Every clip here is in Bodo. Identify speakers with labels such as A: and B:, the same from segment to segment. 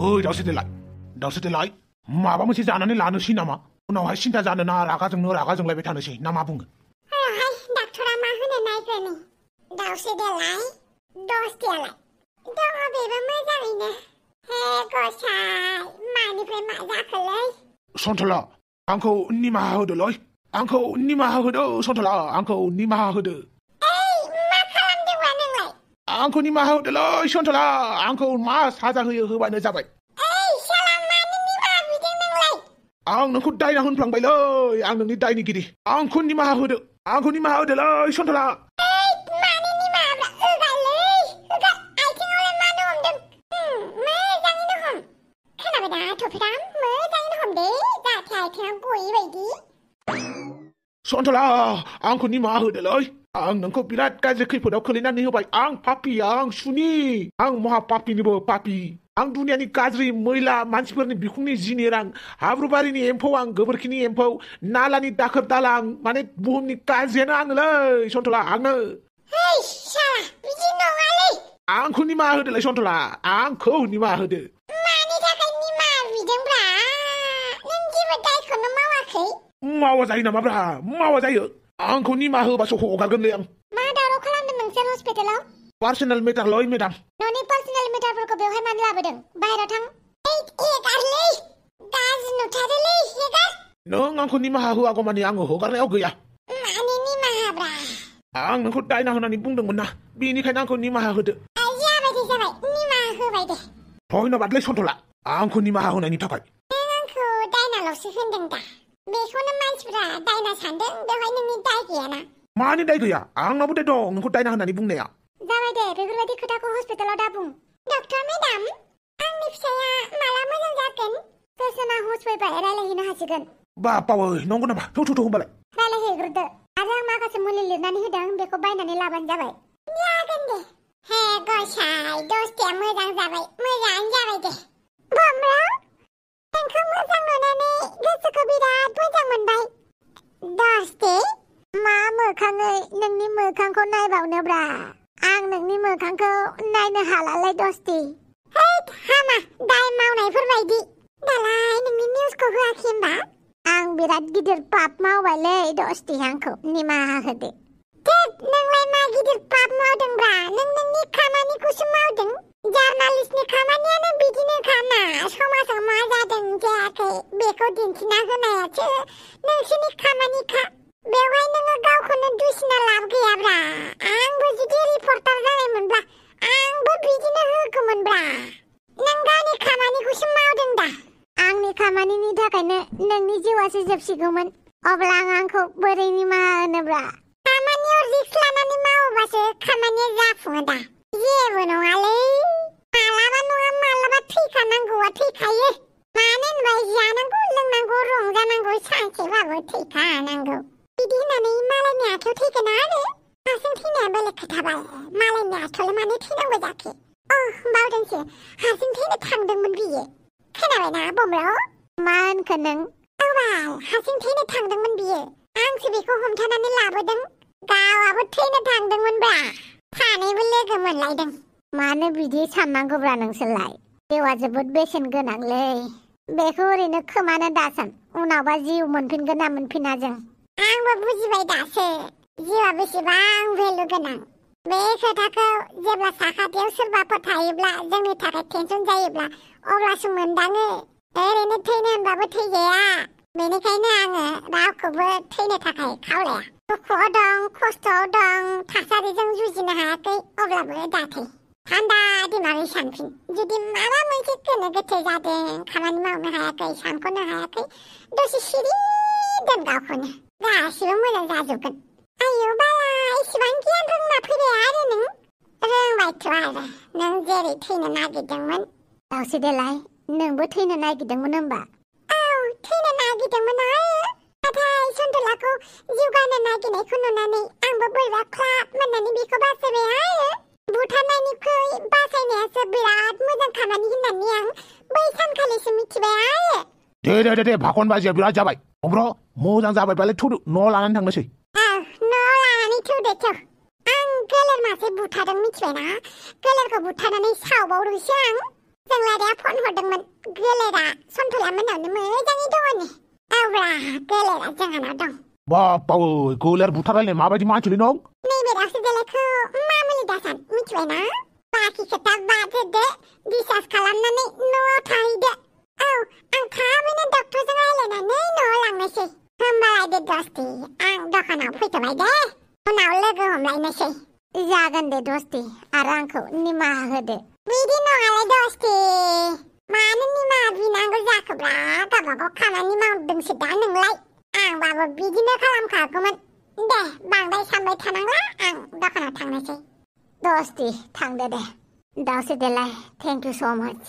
A: दावसोदेलाय माबा मोनसे जानानै लानोसै नामा उनावहाय सिन्था जानोना रागा जोंलायबाय थानोसै ना मा बुङो
B: हाय डाक्टरा मा होनो नायग्रोनि दावसोदेलाय दसदेलाय दङ बेबो मोजाङैनो हे गसाय मानिफ्राय मा जाखोलै
A: सन्थला आंखौ निमाहा होदोलै आंखौ निमाहा होदो सन्थला आंखौ निमाहा होदो
B: मा खालामदोंबा नोंलाय
A: आंखौ निमाहा होदोलै सन्थला आंखौ मा साजा होबानो जाबाय
B: साला मानि निमाहा बिदों नोंलाय
A: आं नोंखौ दायना होनफ्लांबायलै आं नोंनि दायनिगिरि आंखौ निमाहा होदोलै सन्थला
B: मानि निमाहा होगालै होगा आथिङावलाय मानो हमदों मोजाङैनो हम खोनाबाय ना थफिराम मोजाङैनो हम दे जाहाथे आथिङा गयै बायदि
A: सन्थला आंखौ निमाहा होदोलै आं नोंखौ बिराद गाज्रि खैफोदाव खोलैनानै होबाय आं पापि आं सुनि आं महा पापिनिबो पापि आं दुनियानि गाज्रि मैला मानसिफोरनि बिखुंनि जिनिरां हाब्रुबारिनि एम्फौ आं गोबोरखिनि एम्फौ नालानि दाखोर दाला आं माने बुहुमनि गाज्रियानो आंनोलै सन्थला आंनो
B: साला बिदि नङालै
A: आंखौ निमाहा होदोलै सन्थला आंखौ निमाहा होदो
B: मानि थाखाय निमाहा बिदोंब्रा नों जेबो दायखौनो मावाखै
A: मावा जायो नामाब्रा मावा जायो आंखौ निमाहा होबासो हगारगोनलै आं
B: मा दावराव खालामदों नोंसोर हस्पिटालाव
A: पार्सनेल मेटारलै मेडाम
B: न'नि पार्सनेल मेटारफोरखौ बेवहाय मानो लाबोदों बाहेराव थां हेगारलै गाज्रि नुथारोलै हेगार
A: नों आंखौ निमाहा होआगौमानि आङो हगारनायाव गैया
B: मानि निमाहाब्रा
A: आं नोंखौ दायना होनानै बुंदोंमोन ना बेनिखायनो आंखौ निमाहा होदो
B: जाबाय निमाहा होबाय दे
A: धन्यबादलै सन्थला आंखौ निमाहा होनायनि थाखाय
B: नों आंखौ दायनाल'सो होनदों दा बेखौनो मानसिफ्रा दायना सानदों बेवहाय नोंनि दाय गैयाना
A: मानि दाय गैया आंनावबो दाय दं नोंखौ दायना होननानै बुंनाया
B: जाबाय दे बेफोरबायदि खोथाखौ हस्पिटालाव दा बुं डक्टर मेडाम आंनि फिसाया माला मोजां जागोन पेसेन्टआ हुस फैबाय रायलायहैनो हासिगोन
A: बापावै नंगौ नामा थौ होनबालाय
B: रायलायहैग्रोदो आरो आं माखासे मुलि लिरनानै होदों बेखौ बायनानै लाबानो जाबाय जागोन दे हे गसाय दसथिया मोजां जाबाय मोजाङानो जाबाय दे बमरा नोंखौ मोजां नुनानै गोसोखौ बिराद मोजां मोनबाय दसथि मा मोखाङै नोंनि मोखांखौ नायबावनोब्रा आं नोंनि मोखांखौ नायनो हालालाय दसथि हामा दाय मावनायफोरबायदि दालाय नोंनि निउसखौ होआखै होमबा आं बिराद गिदिर पाप मावबायलै दसथि आंखौ निमाहा होदो नोंलाय मा गिदिर पाप मावदोंब्रा नों नोंनि खामानिखौसो मावदों जार्नालिस्टनि खामानियानो बिदिनोखाना समाजाव मा जादों जायाखै बेखौ दिन्थिना होनायासो नोंसोरनि खामानिखा बेवहाय नोङो गावखौनो दुसिना लाब गैयाब्रा आंबो जुदि रिपर्टार जानायमोनब्ला आंबो बिदिनो होगौमोनब्रा नों गावनि खामानिखौसो मावदों दा आंनि खामानिनि थाखायनो नोंनि जिउआसो जोबसिगौमोन अब्ला आंखौ बोरै निमाहा होनोब्रा खामानियाव रिस्क लानानै मावोबासो खामानिया जाफुङो दा जेबो नङालै मालाबा नङा मालाबा थैखानांगौआ थैखायो मानो होनबा जानांगौ लोंनांगौ रंजानांगौ सानसेबाबो थैखानांगौ बिदि होननानै मालायनि आखायाव थैगोन आरो हारसिं थैनाया बेलेग खोथाबाय मालायनि आखायावलाय मानो थैनांगौ जाखो बावदोंसो हारसिं थैनो थांदोंमोन बियो खोनाबायना बमराव मा होनखो नों बाल हारसिं थैनो थांदोंमोन बियो आंसो बेखौ हमथानानै लाबोदों गावाबो थैनो थांदोंमोनब्रा सानैबो लोगो मोनलायदों मानो बिदि साननांगौब्रा नोंसोरलाय जिउआ जोबोद बेसेन गोनांलै बेखौ ओरैनो खोमानो दासान उनावबा जिउ मोनफिनगोन ना मोनफिना जों आंबो बुजिबाय दासो जिउआ बेसेबां भेलु गोनां बे खोथाखौ जेब्ला साखाथियाव सोरबाफोर थायोब्ला जोंनि थाखाय टेनसन जायोब्ला अब्लासो मोनदाङो ओरैनो थैनो होनबाबो थैजाया बेनिखायनो आङो रावखौबो थैनो थाखाय खावलाया दुखुआव दं खस्थ'आव दं थासारिजों जुजिनो हायाखै अब्लाबो दाथै थान्दा दिमागै सानफिन जुदि माबा मोनसे गोनो गोथो जादों खामानि मावनो हायाखै सानख'नो हायाखै दसे सिरि दोन गावखौनो गासिबो मोजां जाजोबगोन आयौ बाला इसिबां गियान रोंना फैबाय आरो नों रोंबायथ' आरो नों जेरै थैनो नागिरदोंमोन दावसोदेलाय नोंबो थैनो नागिरदोंमोन होमबा थैनो नागिरदोंमन नाथाय सन्थलाखौ जिउ गारनो नागिरनायखौ नुनानै आंबो बोरैबा ख्लाब मोननानै बेखौ बासायबाय बुथारनायनिख्रुइ बासायनायासो बिराद मोजां खामानि होननानै आं बै सानखालिसो मिथिबाय
A: दे भाखनबाजिया बिराद जाबाय बमरा मोजां जाबायबालाय थौदो न' लानानै थांनोसै
B: न' लानानै थौदो थौ आं गोलेर मासे बुथारदों मिथिबायना गोलेरखौ बुथारनानै सावबावदोंसो आं जों लादाया फन हरदोंमोन गोलेरा सनथला मोनावनो मोजाङै दङ नै औब्रा गोलेरा जोंहानाव दं
A: बाप्पा गोलेर बुथारलायनाय माबायदि मानसिलै नों
B: नैबे दावसो देलायखौ मामुलि दासान मिथिबायना बाखि खोथा बाद होदो डिसार्ज खालामनानै न'आव थाहैदो औ आं थाबैनो डक्टरजों रायलायनानै न'आव लांनोसै होमबालाय दे दस्ति आं दखानाव फैथ'बाय दे उनाव लोगो हमलायनोसै जागोन दे दस्ति आरो आंखौ निमाहा होदो बिदि नङालाय दस्ति मानो निमाहा बिनांगौ जाखोब्रा गावबागाव खामानि मावदोंसो दा नोंलाय आंबाबो बिदिनो खालामखागौमोन दे बांद्राय सानबाय थानांला आं दखानाव थांनोसै दस्ति थांदो दे दावसो देलाय थेंक इउ स' माच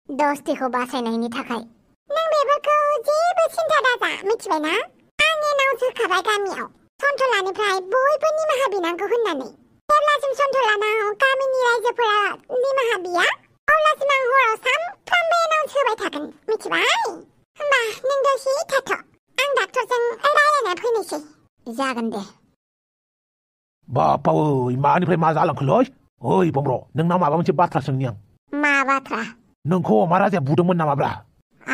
B: दस्तिखौ बासायनायनि थाखाय नों बेफोरखौ जेबो सिन्था दाजा मिथिबायना आं एनाउन्स होखाबाय गामियाव सन्थलानिफ्राय बयबो निमाहा बिनांगौ होननानै जेब्लासिम सन्थलानाव गामिनि रायजोफोरा निमाहा बिया अब्लासिम आं हराव सानफ्रामबो एनाउन्स होबाय थागोन मिथिबाय होमबा नों दसे थाथ' आं डाक्टरजों रायलायना फैनोसै जागोन दे
A: बाप्पा मानिफ्राय मा जालांखोलै ओइ बमब्र नोंनाव माबा मोनसे बाथ्रा सोंनि आं
B: मा बाथ्रा
A: नोंखौ अमा राजाया बुदोंमोन नामाब्रा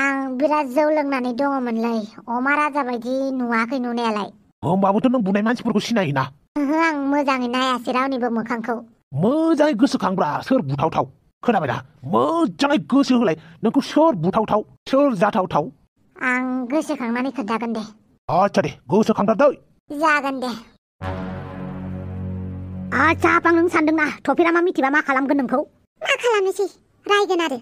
B: आं बिराद जौ लोंनानै दङमोनलै अमा राजा बायदि नुवाखै नुनायालाय
A: होमबाबोथ' नों बुनाय मानसिफोरखौ सिनायोना
B: ओहो आं मोजाङै नायासै रावनिबो मोखांखौ
A: मोजाङै गोसोखांब्रा सोर बुथावथाव खोनाबाय दा मोजाङै गोसो होलाय नोंखौ सोर बुथावथाव सोर जाथावथाव
B: आं गोसोखांनानै खोन्थागोन दे
A: आच्छा दे गोसोखांथारदै
B: जागोन दे आच्छा आं नों सानदोंना थफेरा मा मिथिबा मा खालामगोन नोंखौ मा खालामनोसै रायगोन आरो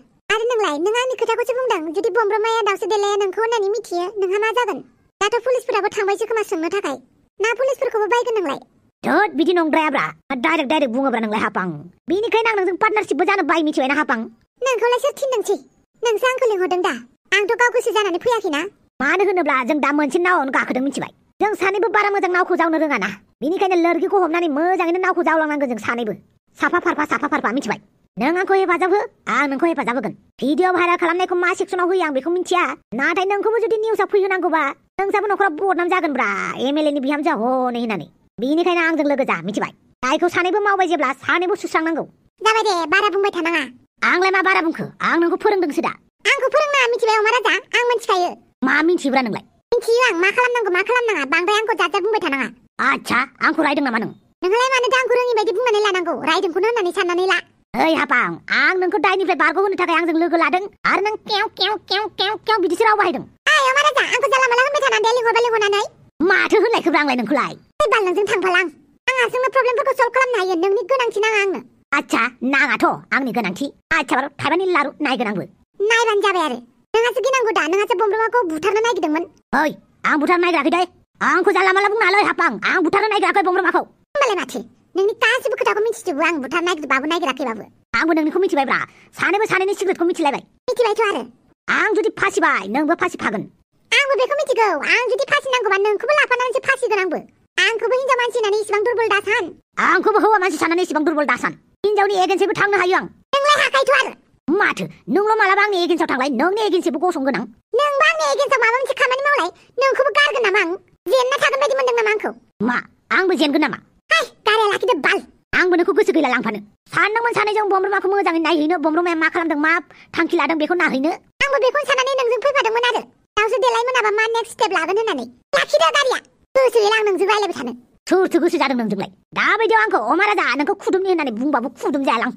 B: नोंलाय नों आंनि खोथाखौसो बुंदों जुदि बमब्रमाया दावसो देलाया नोंखौ होननानै मिथियो नोंहा मा जागोन दाथ' पुलिसफोराबो थांबायसो खोमा सोंनो थाखाय ना पुलिसफोरखौबो बायगोन नोंलाय धोद बिदि नंद्रायाब्रा डाइरेक्ट बुङोब्रा नोंलाय हापां बेनिखायनो आं नोंजों पार्टनारशिपबो जानो बाय मिथिबायना हापां नोंखौलाय सोर थिनदोंसै नोंसो आंखौ लिंहरदों दा आंथ' गाव गोसो जानानै फैयाखैना मानो होनोब्ला जों दा मोनसे नावावनो गाखोदों मिथिबाय जों सानैबो बारा मोजां नावखौ जावनो रोङाना बेनिखायनो लोरगिखौ हमनानै मोजाङैनो नावखौ जावलांनांगोन जों सानैबो साफा फारफा मिथिबाय नों आंखौ हेफाजाब हो आं नोंखौ हेफाजाब होगोन भिडिअ भाइरेल खालामनायखौ मा सेक्सनाव होयो आं बेखौ मिथिया नाथाय नोंखौबो जुदि निउसाव फैहोनांगौबा नोंसाबो न'खराव बदनाम जागोनब्रा एमएलए नि बिहामजो हनै होननानै बेनिखायनो आंजों लोगो जा मिथिबाय दायखौ सानैबो मावबाय जेब्ला सानैबो सुस्रांनांगौ जाबाय दे बारा बुंबाय थानाङा आंलाय मा बारा बुंखो आं नोंखौ फोरोंदोंसो दा आंखौ फोरोंनाङा मिथिबाय अमा राजा आं मिथिखायो मा मिथियोब्रा नोंलाय मिथियो आं मा खालामनांगौ मा खालामनाङा बांद्राय आंखौ जाजा बुंबाय थानाङा आच्छा आंखौ रायदों नामा नोंलाय मानोथो आंखौ रोङि बायदि बुंनानै लानांगौ रायदोंखौनो होननानै साननानै ला ओइ हापां आं नोंखौ दायनिफ्राय बारग'होनो थाखाय आंजों लोगो लादों आरो नों cave cave cave cave cave बिदिसो राव बाहायदों अमा राजा आंखौ जाला माला होनबाय थानानै लिंहरनानै माथो होनलायखोब्रा आंलाय नोंखौलाय बाल नोंजों थांफालां आं हारसिंनो प्रब्लेमफोरखौ सल्भ खालामनो हायो नोंनि गोनांथि नाङा आंनो आच्छा नाङाथ' आंनि गोनांथि आच्छा बार' थाइबानि लारु नायगोन आंबो नायबानो जाबाय आरो नोंहासो गिनांगौ दा नोंहासो बमब्रमाखौ बुथारनो नागिरदोंमोन ओइ आं बुथारनो नागिराखै दे आंखौ जाला माला बुंनालै हापां आं बुथारनो नागिराखै बमब्रमाखौ होमबालाय माथो नोंनि गासिबो खोथाखौ मिथिजोबो आं बुथारनो नागिराखैबाबो आंबो नोंनिखौ मिथिबायब्रा सानैबो सानैनि सिक्रेटखौ मिथिलायबाय मिथिबायथ' आरो आं जुदि फासिबाय नोंबो फासिफागोन आंबो बेखौ मिथिगौ आं जुदि फासि नांगौबा नोंखौबो लाफानानैसो फासिगोन आंखौबो हिनजाव मानसि होननानै इसिबां दुरबल दासान आंखौबो हौवा मानसि साननानै इसिबां दुरबल दासान हिनजावनि एगेन्सिबो थांनो हायो आं नोंलाय हाखायथ' आरो माथो नोंल' मालाबा आंनि एगेन्सआव थांलाय नोंनि एगेन्सिबो गसंगोन आं नोंबो आंनि एगेन्सआव माबा मोनसे खामानि मावलाय नोंखौबो गारगोन नामा आं जेनना थागोन बायदि मोनदों नामा आंखौ मा आंबो जेनगोन नामा हाय गारिया लाखिदो बाल आंबो नोंखौ गोसो गैला लांफानो सानदोंमोन सानैजों बमब्रमाखौ मोजाङै नायहैनो बमब्रमाया मा खालामदों मा थांखि लादों बेखौ नायहैनो आंबो बेखौनो साननानै नोंजों फैफादोंमोन आरो दावसो देलाय मोनाबा मा नेक्स्ट स्टेप लागोन होननानै लाखिदो गारिया गोसो गैला आं नोंजों रायलायबाय थानो सोरथो गोसो जादों नोंजोंलाय दाबायदियाव आंखौ अमा राजा नोंखौ खुदुमनि होननानै बुंबाबो खुदुम जायालां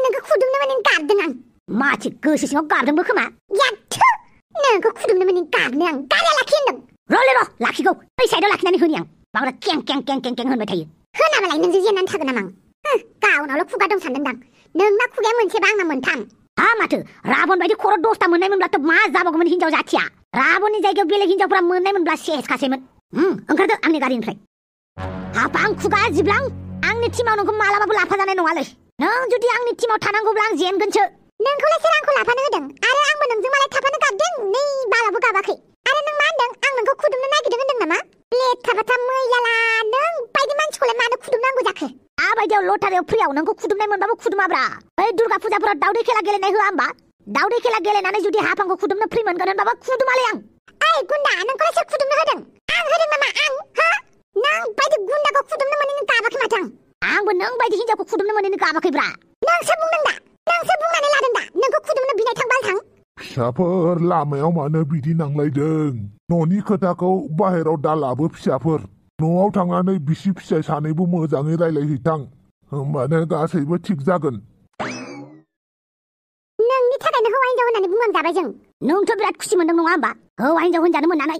B: नोंखौ खुदुमनो माने गाबदों आं माथो गोसो सिङाव गाबदोंबो खोमा याथु नोंखौ खुदुमनो माने गाबनो आं गारिया लाखि होनदों र' लाखिगौ बै साइडआव लाखिनानै होनि आं बांद्राय कें कें कें कें कें होनबाय थायो होनाबालाय नोंजों जेननानै थागोन नामा आं गावनावल' खुगा दं सानदोंदां नोंना खुगाया मोनसेबा आंना मोनथाम हा माथो राबन बायदि खर' 10टा मोननाय मोनब्लाथ' मा जाबावगौमोन हिनजाव जाथिया राबननि जायगायाव बेलेग हिनजावफोरा मोननाय मोनब्ला सेसखासैमोन ओंखारदो आंनि गारिनिफ्राय हापां खुगा जिब्लां आंनि टिमाव नोंखौ मालाबाबो लाफा जानाय नङालै नों जुदि आंनि टिमाव थानांगौब्ला आं जेनगोनसो नोंखौलाय सोर आंखौ लाफानो होदों आरो आंबो नोंजों मालाय थाफानो गाबदों नै बालाबो गाबाखै आरो नों मा होनदों आं नोंखौ खुदुमनो नागिरदों होनदों नामा लेथ्रा मैलाला नों बायदि मानसिखौलाय मानो खुदुमनांगौ जाखो आबायदियाव लटारियाव फ्रियाव नोंखौ खुदुमनाय मोनबाबो खुदुमाब्रा बै दुर्गा फुजाफोराव दावदै खेला गेलेनाय होआ होमबा दावदै खेला गेलेनानै जुदि हापांखौ खुदुमनो फ्रि मोनगोन होनबाबो खुदुमालै आं ओइ गुन्दा नोंखौलाय सोर खुदुमनो होदों आं होदों नामा आं हो नों बायदि गुन्दाखौ खुदुमनो मोनैनो गाबाखै माथो आंबो नों बायदि हिनजावखौ खुदुमनो मोनैनो गाबाखैब्रा नोंसो बुंदों दा नोंसो बुंनानै लादों दा नोंखौ खुदुमनो
A: फिसाफोर लामायाव मानो बिदि नांलायदों न'नि खोथाखौ बाहेराव दालाबो फिसाफोर न'आव थांनानै बिसि फिसाय सानैबो मोजाङै रायलायहैथां होमबानो गासैबो थिग जागोन
B: नोंनि थाखायनो हौवा हिनजाव होननानै बुंजाबाय जों नोंथ' बिराद खुसि मोनदों नङा होमबा हौवा हिनजाव होनजानो मोननानै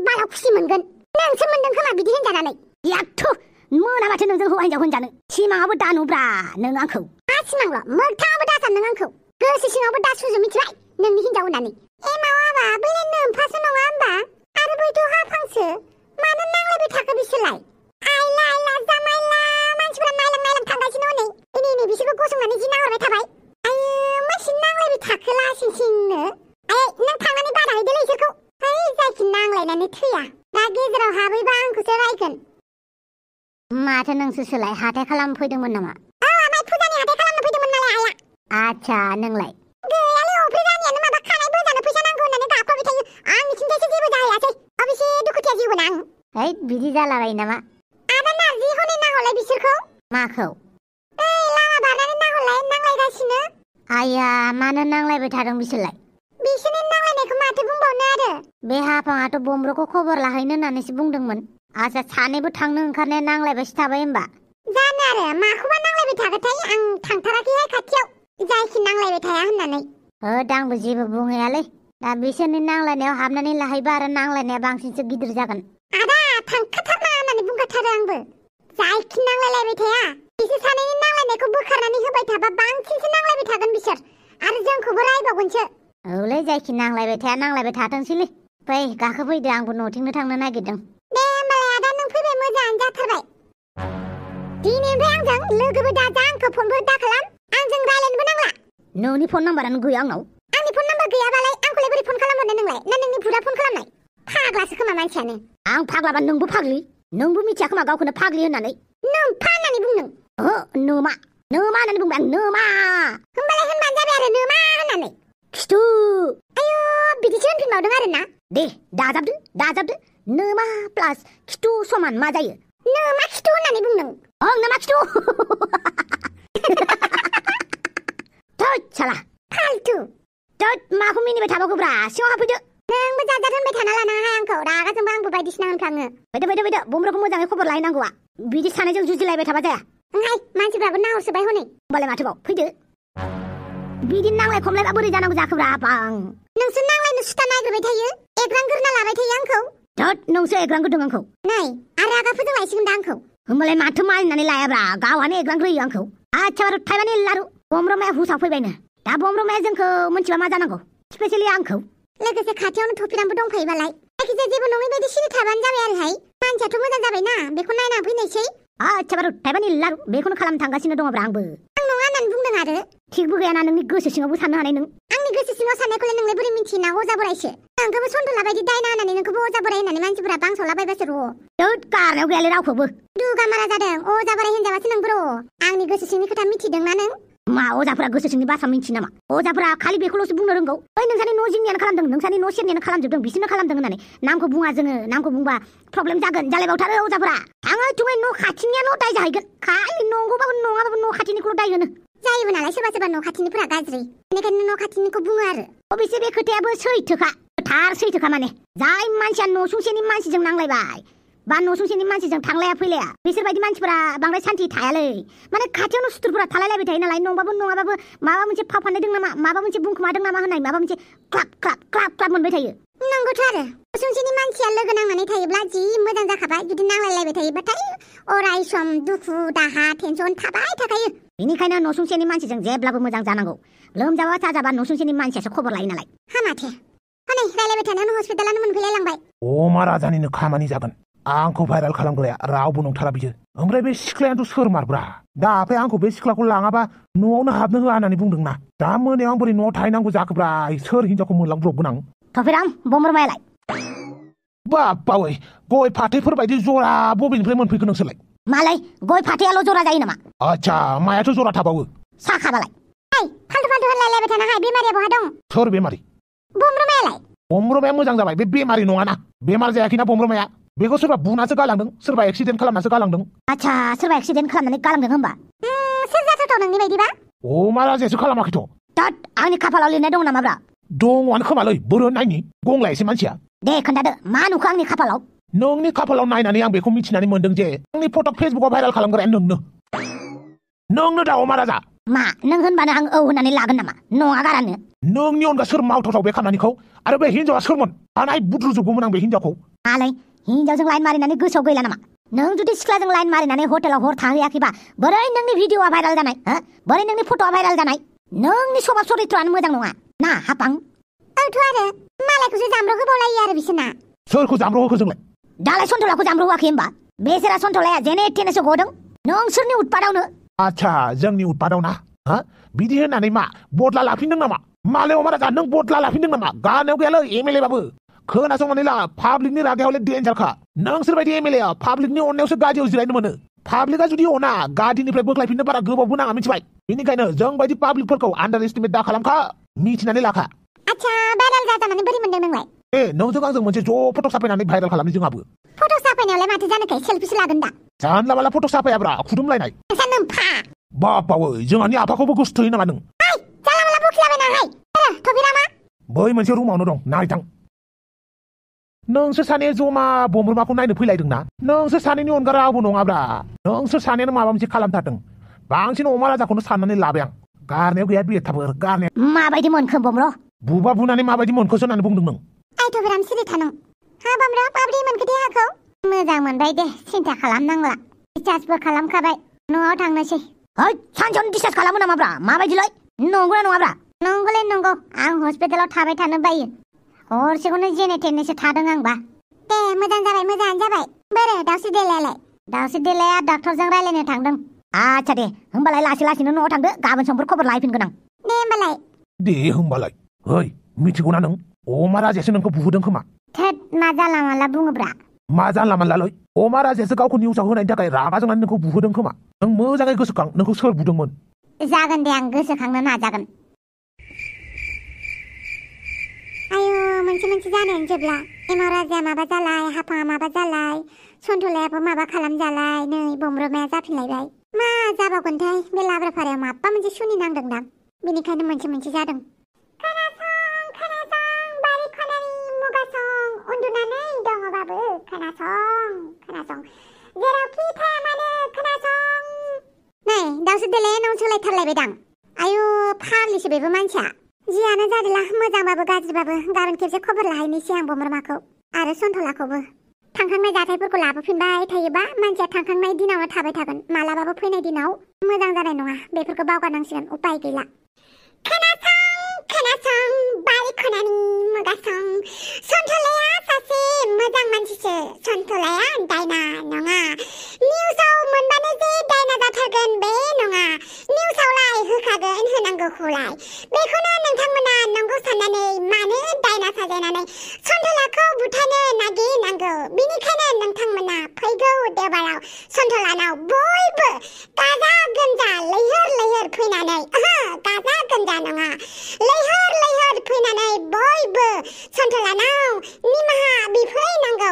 B: बारा खुसि मोनगोन नोंसो मोनदों खोमा बिदि होनजानानै याथु मोना माथो नोंजों हौवा हिनजाव होनजानो सिमाङाबो दा नुब्रा नों आंखौ सिमांल' मोगथाङाबो दा सान नों आंखौ गोसो सिङावबो दा सुजु मिथिबाय नोंनि हिनजाव होननानै मावाबा बैलाय नोमफासो नङा होमबा आरो बैथ' हाफांसो मानो नांलायबाय थाखो बिसोरलाय आइला आइला जामाइला मानसिफोरा नायलां थांगासिनो हनै नै बिसोरखौ गसंनानै जि नाहरबाय थाबाय आयो मानसि नांलायबाय थाखोला सिंनो नों थांनानै बादा हैदोलै इसोरखौ जायखि नांलायनानै थैया दा गेजेराव हाबैबा आंखौसो रायगोन माथो नोंसो सोलाय हाथाय खालामनो फैदोंमोन नामा आमाय फुजानि हाथाय खालामनो फैदोंमोन नालाय आइया आच्छा नोंलाय गैयालै अफ्रि रानियानो माबा खानाय बोजानो फैसा नांगौ होननानै गाबख्रावबाय थायो आंनिथिंजायसो जेबो जाहैयासै अबेसे दुखुथिया जिउ गोनां बिदि जालाबायो नामा आदा नारजि हनै नाहरलाय बिसोरखौ माखौ लामा बारनानै नाहरलाय नांलायगासिनो आइया मानो नांलायबाय थादों बिसोरलाय बिसोरनि नांलायनायखौ माथो बुंबावनो आरो बे हाफाङाथ' बमब्रखौ खबर लाहैनो होननानैसो बुंदोंमोन आच्छा सानैबो थांनो ओंखारनाया नांलायबायसो थाबाय होमबा जानो आरो माखौबा नांलायबाय थागोनथाय आं थांथाराखैहाय खाथियाव जायखि नांलायबाय थाया होननानै आंबो जेबो बुंहैयालै दा बिसोरनि नांलायनायाव हाबनानै लाहैबा आरो नांलायनाया बांसिनसो गिदिर जागोन आदा थांखाथारना होननानै बुंखाथारो आंबो जायखि नांलायलायबाय थाया बिसोर सानैनि नांलायनायखौ बोखारनानै होबाय थाबा बांसिनसो नांलायबाय थागोन बिसोर आरो जोंखौबो रायबावगोनसो औलै जायखि नांलायबाय थाया नांलायबाय थाथोंसैलै फै गाखोफैदो आंबो न'थिंनो थांनो नागिरदों दे होमबालाय आदा नों फैबाय मोजाङानो जाथारबाय दिनैनिफ्राय आंजों लोगोबो दाजा आंखौ फनबो दा खालाम आंजों रायलायनोबो नांला नोंनि फन नाम्बारानो गैया आंनाव आंनि फन नाम्बार गैयाबालाय आंखौलाय बोरै फन खालामहरनो नोंलाय ना नोंनि भुदा फन खालामनाय फाग्लासो खोमा मानसियानो आं फाग्लाबा नोंबो फाग्लि नोंबो मिथिया खोमा गावखौनो फाग्लि होननानै नोमफा होननानै बुंदों नोमा होननानै बुंबाय आं नोमा होमबालाय होनबानो जाबाय आरो नोमा होननानै खिथु आयु बिदिसो होनफिनबावदों आरो ना दे दाजाबदो नोमा प्लास खिथु समान मा जायो नोमा खिथु होननानै बुंदों नोमा खिथु साला फालतु माखौ मिनिबाय थाबावगौब्रा सिङाव हाबफैदो नोंबो जाजाद होनबाय थाना लानाङाहाय आंखौ रागा जोंबा आंबो बायदिसिना होनफ्लाङो फैदो बमब्रखौ मोजाङै खबर लाहैनांगौआ बिदि सानैजों जुजिलायबाय थाबा जाया मानसिफ्राबो नाहरसोबाय हनै होमबालाय माथोबाव फैदो बिदि नांलाय खमलायबा बोरै जानांगौ जाखोब्रा बां नोंसो नांलायनो सुथा नागिरबाय थायो एग्रांगोरना लाबाय थायो आंखौ नोंसो एग्रांगोरदों आंखौ नै आरो रागा फोजोंलायसिगोन दा आंखौ होमबालाय माथो मानिनानै लायाब्रा गावहानो एग्रांग्रोयो आंखौ आच्छा बारु थाइबानि लारु बमब्रमाया हुसाव फैबायनो दा बमब्रमाया जोंखौ मोनथिबा मा जानांगौ स्पेसियेलि आंखौ लोगोसे खाथियावनो थफिनानबो दंफायोबालाय जायखिजाया जेबो नङै बायदि सिरि थाबानो जाबाय आरोहाय मानसियाथ' मोजां जाबायना बेखौ नायना फैनायसै आच्छा बारु थाइबानि लारु बेखौनो खालामनो थांगासिनो दङब्रा आंबो आं नङा होननानै बुंदों आरो थिगबो गैयाना नोंनि गोसो सिङावबो साननो हानाय नों आंनि गोसो सिङाव साननायखौलाय नोंलाय बोरै मिन्थियोना अजा बोरायसो नोंखौबो सन्दला बायदि दायना होननानै नोंखौबो अजा बोराय होननानै मानसिफोरा बांसावलाबायबासो गारनायाव गैयालै रावखौबो दुगा मारा जादों अजा बोराय होनजाबासो नोंबो आंनि गोसो सिंनि खोथा मिथिदोंना नों मा अजाफोरा गोसो सिंनि बाथ्रा मिन्थियो नामा अजाफोरा खालि बेखौल'सो बुंनो रोंगौ नोंसानि न' जिंनियानो खालामदों नोंसानि न' सेरनियानो खालामजोबदों बिसोरनो खालामदों होननानै नामखौ बुङा जोङो नामखौ बुंबा प्रब्लेम जागोन जालायबावथारो अजाफोरा आङो थुङै न' खाथिनियाल' दाय जाहैगोन खालि नंगौबाबो नङाबाबो न' खाथिनिखौल' दाय होनो जायोबो नालाय सोरबा न' खाथिनिफोरा गाज्रि बेनिखायनो न' खाथिनिखौ बुङो आरो अबेसे बे खोथायाबो सैथोखा थार सैथोखा माने जाय मानसिया न'सुंसेनि मानसिजों नांलायबाय बा न'सुंसेनि मानसिजों थांलाया फैलाया बिसोरबायदि मानसिफोरा बांद्राय सान्थि थायालै माने खाथियावनो सुथुरफोरा थालायलायबाय थायो नालाय नङाबाबो माबा मोनसे फाव फान्दायदों नामा माबा मोनसे बुंखोमादों नामा होननाय माबा मोनसे क्लाब मोनबाय थायो नंगौथ' आरो न'सुंसेनि मानसिया लोगो नांनानै थायोब्ला जि मोजां जाखाबाय जुदि नांलायलायबाय थायोबाथाय अराय सम दुखु दाहा टेनसन थाबाय थाखायो बेनिखायनो न'सुंसेनि मानसिजों जेब्लाबो मोजां जानांगौ लोमजाबा साजाबा न'सुंसेनि मानसियासो खबर लायो नालाय हामाथे हनै रायलायबाय थानायावनो हस्पिटालानो मोनफैलायलांबाय
A: अमा राजानिनो खामानि जागोन आंखौ भाइरेल खालामग्राया रावबो नंथारा बियो ओमफ्राय बे सिख्लायाथ' सोर मारब्रा दा आफाया आंखौ बे सिख्लाखौ लाङाबा न'आवनो हाबनो होआ होननानै बुंदोंना दा मोनायाव आं बोरै न'आव थाहैनांगौ जाखोब्रा सोर हिनजावखौ मोनलांब्रबगोन आं
B: थफिराम बमब्रमायालाय
A: बावै गय फाथैफोर बायदि जरा बबेनिफ्राय मोनफैखो नोंसोरलाय
B: मालाय गय फाथैयाल' जरा जायो नामा
A: आच्छा मायाथ' जरा थाबावो
B: साखाबालाय फाल्थु होनलायलायबाय थानो हाय बेमारिया बहा दं
A: सोर बेमारि
B: बमब्रमायालाय
A: बमब्रमाया मोजां जाबाय बे बेमारि नङाना बेमार जायाखैना बमब्रमाया बेखौ सोरबा बुनासो गालांदों सोरबा एक्सिडेन्ट खालामनासो गालांदों
B: आच्छा सोरबा एक्सिडेन्ट खालामनानै गालांदों होमबा सोर जाथावथाव नोंनि बायदिबा
A: अमा राजायासो खालामाखैथ'
B: आंनि खाफालाव लिरनाय दं नामाब्रा
A: दङआनो खोमालै बोरो नायनि गंला एसे मानसिया
B: दे खोन्थादो मा नुखो आंनि खाफालाव
A: नोंनि खाफालाव नायनानै आं बेखौ मिथिनानै मोनदों जे आंनि फट' फेसबुकाव भाइरेल खालामग्राया नोंनो दा अमा राजा
B: मा नों होनबानो आं औ होननानै लागोन नामा नङा गारानो
A: नोंनि अनगा सोर मावथावथाव बे खामानिखौ आरो बे हिनजावा सोरमोन आनाय बुद्रुजोबगौमोन आं बे हिनजावखौ
B: आलै हिनजावजों लाइन मारिनानै गोसोआव गैला नामा नों जुदि सिख्लाजों लाइन मारिनानै हटेलाव हर थाहैयाखैबा बोरै नोंनि भिडिअआ भाइरेल जानाय बोरै नोंनि फट'आ भाइरेल जानाय नोंनि स्वभाब चरित्रआनो मोजां नङा ना हापां औथ' आरो मालायखौसो जामब्र होबावलायो आरो बिसोरना
A: सोरखौ जामब्र होखो जोंलाय
B: दालाय सन्थलाखौ जामब्र होआखै होमबा बेसेरा सन्थलाया जेने थेनेसो गदों नोंसोरनि उतपादावनो
A: आच्छा जोंनि उतपादाव ना बिदि होननानै मा बदला लाफिनदों नामा मालाय अमा राजा नों बदला लाफिनदों नामा गानायाव गैयालै एमएलए बाबो खोनासंनानै ला पाब्लिकनि रागाया हले डेन्जारखा नोंसोर बायदि एमएलए पाब्लिकनि अननायावसो गादियाव जिरायनो मोनो पाब्लिकआ जुदि अना गादिनिफ्राय बोख्लायफिननो बारा गोबावबो नाङा मिथिबाय बेनिखायनो जों बायदि पाब्लिकफोरखौ आन्डार एस्टिमेट दा खालामखा मिथिनानै लाखा
B: आच्छा भाइरेल जाजानानै बोरै मोनदों नोंलाय
A: नोंजों आंजों मोनसे ज' फट' साफायनानै भाइरेल खालामनो जोंहाबो
B: फट' साफायनायावलाय माथो जानोखाय सेल्फिसो लागोन दा
A: जानला माला फट' साफायाब्रा खुदुमलायनाय बापावै जोंहानि आफाखौबो गोसोथोयो नामा नों
B: जानला माला बखिलाबायनाहाय थफिरामा
A: बै मोनसे रुमावनो दं नायथां नोंसोर सानै जमा बमब्रमाखौ नायनो फैलायदोंना नोंसोर सानैनि अनगा रावबो नङाब्रा नोंसोर सानैयानो माबा मोनसे खालामथारदों बांसिन अमा राजाखौनो साननानै लाबाय आं गारनायाव गैया बेथाबो गारनाया
B: माबायदि मोनखो बमब्र
A: बुबा बुनानै माबायदि मोनखोसो होननानै बुंदों नों
B: आइथ'फोराम सिरि थानं हा बमब्र माब्रै मोनखो देहाखौ मोजां मोनबाय दे सिन्था खालामनांला रिचार्जबो खालामखाबाय न'आव थांनोसै है सानसेयावनो डिसचार्ज खालामो नामाब्रा माबायदिलाय नंगौना नङाब्रा नंगौलै नंगौ आं हस्पिटालाव थाबाय थानो बायो हरसेखौनो जेने थेनेसो थादों आंबा दे मोजाङानो जाबाय बोरो दाउस्रि देलाया डाक्टरजों रायलायनो थांदों आच्छा दे होमबालाय लासै लासैनो न'आव थांदो गाबोन समफोर खबर लाहैफिनगोन आं दे
A: होमबालाय ओइ मिथिगौना नों अमा राजायासो नोंखौ बुहोदों खोमा
B: थेद मा जानला मानला बुङोब्रा
A: मा जानला मानलालै अमा राजायासो गावखौ निउसाव होनायनि थाखाय रागा जोंनानै नोंखौ बुहोदों खोमा नों मोजाङै गोसोखां नोंखौ सोर बुदोंमोन
B: जागोन दे आं गोसोखांनो नाजागोन आयु मोनसे जानायानो जोबला एमाव राजाया माबा जालाय हाफाङा माबा जालाय सन्थलायाबो माबा खालामजालाय नै बमब्रमाया जाफिनलायबाय मा जाबावगोनथाय बे लाब्राफारायाव माबा मोनसे सुनि नांदोंदां बेनिखायनो मोनसे जादों खोनासं बारि खनानि मुगासं उन्दुनानै दङबाबो खोनासं जेरावखि थाया मानो खोनासं नै दाउस्रि देलाया नाव सोलायथारलायबायदां आयु फाग्लिसो बेबो मानसिया जियानो जादोला मोजांबाबो गाज्रिबाबो गाबोन खेबसे खबर लाहैनोसै आं बमब्रमाखौ आरो सन्थलाखौबो थांखांनाय जाथायफोरखौ लाबोफिनबाय थायोबा मानसिया थांखांनाय दिनावनो थाबाय थागोन मालाबाबो फैनाय दिनाव मोजां जानाय नङा बेफोरखौ बावगारनांसिगोन उपाय गैला खोनासं बारि खनानि मुगासं सन्थलाया सासे मोजां मानसिसो सन्थलाया दायना नङा निउसाव मोनबानो जे दायना जाथारगोन बे नङा निउसावलाय होखागोन होनांगौखौलाय बेखौनो नोंथांमोना नंगौ साननानै मानो दायना साजायनानै सन्थलाखौ बुथारनो नागिरनांगौ बेनिखायनो नोंथांमोना फैगौ देवबाराव सन्थलानाव बयबो गाजा गोमजा लैहोर फैनानै गाजा गोमजा नङा लैहोर फैनानै बयबो सन्थलानाव निमाहा बिफैनांगौ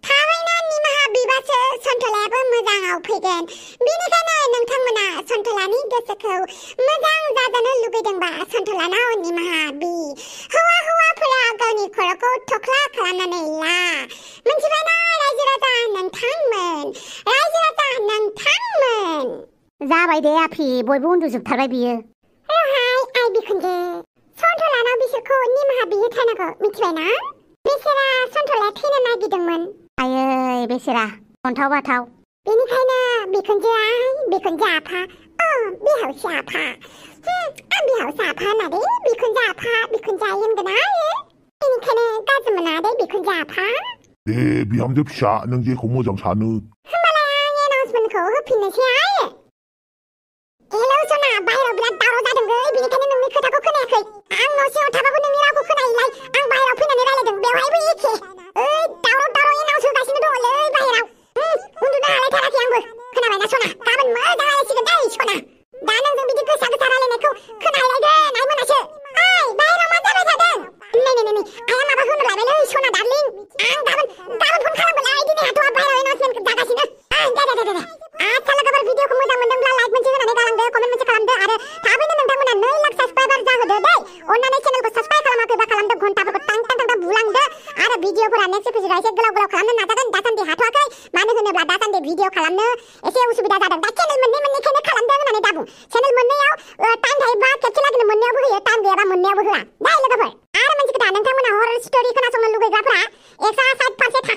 B: थाबैनो निमाहा बिबासो सन्थलायाबो मोजाङाव फैगोन बेनिखायनो नोंथांमोना सन्थलानि गोसोखौ मोजां जाजानो लुगैदोंबा सन्थलानाव निमाहा बि हौवाफोरा गावनि खर'खौ थख्ला खालामनानै ला मोनथिबायना रायजो राजा नोंथांमोन जाबाय दे आफि बयबो उन्दुजोबथारबाय बियो रहाय आइ बिखुनजो सन्थलानाव बिसोरखौ निमाहा बिहैथारनांगौ मिथिबायना बेसेरा सन्थलाया थैनो नागिरदोंमोन आयै बेसेरा अन्थाव बाथाव बेनिखायनो बिखुनजो आफा बिहावसो आफा आं बिहावसो आफा होननानै बिखुनजो आफा बिखुनजो आइ होनगोन आरो बेनिखायनो गाज्रि मोना दे बिखुनजो आफा
C: दे बिहामजो फिसा नों जेखौ मोजां सानो
B: होमबालाय आं एनाउन्समेन्टखौ होफिननोसै आइ हेलौ सना बाहेराव बिराद दावराव जादों बेनिखायनो नोंनि खोथाखौ खोनायाखै आं न' सिङाव थाबाबो नोंनि रावखौ खोनायैलाय आं बाहेराव फैनानै रायलायदों बेवहायबो एखे दावराव एनाउन्स होगासिनो दङलै बाहेराव उन्दुनो हालायथाराखै आंबो खोनाबायना सना गाबोन मोजां रायलायसिगोन दै सना दा नोंजों बिदि गोसा रायलायनायखौ खोनाहैलायगोन आइ मोनासो ओइ बाहेराव मा जाबाय थादों नै आइया माबा होनो लायबायलै सना डार्लिं आं गाबोन फन खालामगोनलै दिनै हाथ'आ बाहेराव एनाउन्समेन्ट जागासिनो दे आच्छा लोगोफोर भिडिअखौ मोजां मोनदोंब्ला लाइक मोनसे होनानै गालांदो कमेन्ट मोनसे खालामदो आरो थाबैनो नोंथांमोना 9 नेक्स्ट एपिसोडआव एसे गोलाव गोलाव खालामनो नाजागोन दासान्दि हाथ'वाखै मानो होनोब्ला दासान्दि भिडिअ खालामनो एसे उसुबिदा जादों दा चेनेल मोननैखायनो खालामदों होननानै दाबुं चेनेल मोननैयाव टाइम थायोबा खेबसे लागैनो मोननैयावबो होयो टाइम गैयाबा मोननैयावबो होआ दा लोगोफोर आरो मोनसे खोथा नोंथांमोना हरर स्टोरी खोनासंनो लुगैग्राफोरा 160%